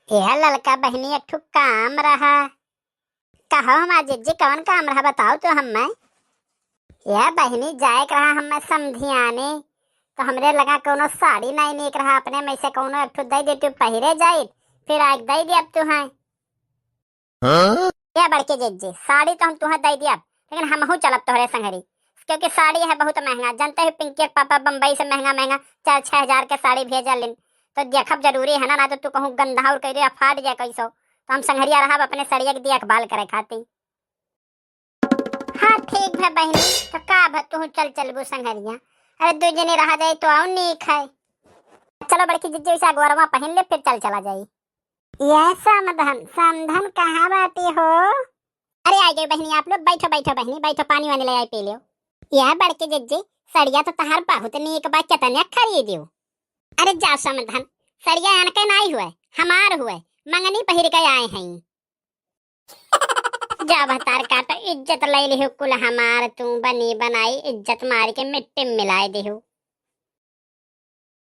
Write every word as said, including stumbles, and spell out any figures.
यह ललका बहिनी, एक ठो काम रहा। कहो हमार जिज्जी, कौन काम रहा, बताओ तो हम्मे। यह बहिनी, जाए के रहा हम्मे समधियाने, तो हमरे लगा कौनो साड़ी नहीं नीक रहा, अपने में से कौनो एक ठो दे देती, पहिरे जाइत, फिर आके दे दिया अब तुहें। हाँ? या बड़के जिज्जी, साड़ी तो हम तुहें दे दिया, लेकिन हमहू चलब तोहरे संगरी, क्योंकि साड़ी है बहुत महंगा, जानते हो पिंकी के पापा बम्बई से महंगा महंगा चार छह हजार के साड़ी भेजलिन, तो देखब जरूरी है ना, ना तो तू कहूँ गंदा और कह दे फाट जाए कैसो, तो हम संगरिया रहब अपने सड़िया के देखभाल करे खातिर। हाँ ठीक है बहिनी, तो का भ-, तू चल चलबू संगरिया? अरे दू जने रहा जाए तो और नीक है। चलो बड़की जिज्जी, वैसे अगोरवा पहन ले, फिर चल चला जाई। यह समधन, समधन कहाँ बाटी हो? अरे आ गई बहिनी, आप लोग बैठो, बैठो बहिनी, बैठो, पानी वानी ले आई पी लियो। यह बड़की जिज्जी, सड़िया तो तहार बहुत नीक बा, कितने खरीदियो? अरे जा समधन, सड़िया अनके नाई हुए, हमार हुए, मंगनी पहिर के आए हैं। जा भतार काटो, इज्जत ले लिहो कुल हमार, तू बनी बनाई इज्जत मार के मिट्टी में मिलाए दिहो।